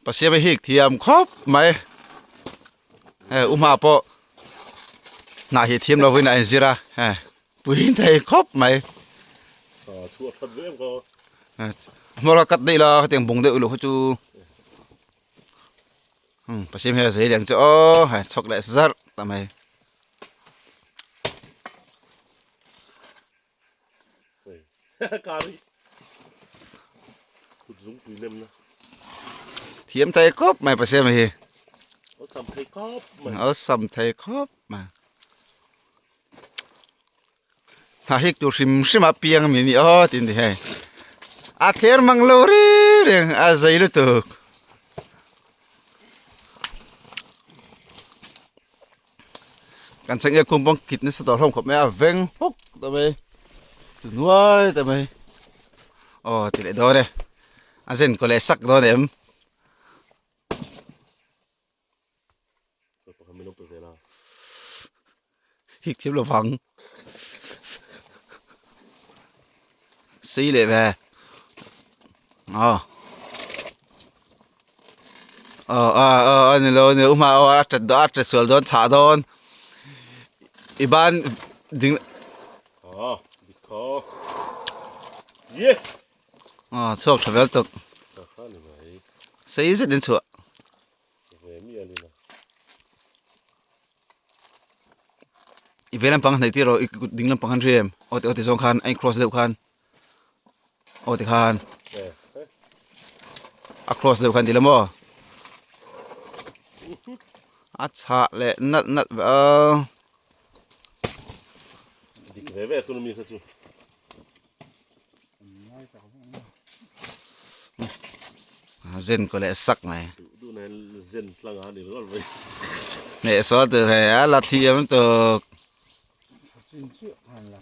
Pasiam hi hik thiam khawp mai hei u hma pawh hnah hi thiam lovin a inzir a hei pui thei khawp mai hmawr a cut daih la hetiang bung deuh luh kha chu umm Pasiam hi a zei leh ang chu aw hei chhawk leh zarh ta mai. Thiam thei khawp mai Pasiam hi. Awlsam thei khawp mai. Hna hik tur hrim hrim a piang ami ni aw tin ti hei. A thler mang lo ri reng a zei lutuk. Kan cheng e kum pawng kit nasa tawh hlawm khawp mai a veng huk ta mai chu nuai ta mai aw ti leh dawn e a zen kaw leh sak dawn em. Hik thiam lo vang sei leh ve aw aw aw aw a ni lo a ni lo u hma aw a tat dawn a tat sual dawn chhah dawn i ban ding aw chhuak tha vel tawp sei zet in chhuah. I vei lampang hnaih tir rawh i kut ding lampang han ri em aw ti aw ti zawng khan a in cross deuh khan aw ti khan a cross deuh khan ti la maw a chhah leh nalh nalh ve a. Dik ve ve tun ami kha chu. Zen ko leh sak mai. Zen tlang a ni ringawt mai. Neh saw tur hei a la thiam tuk.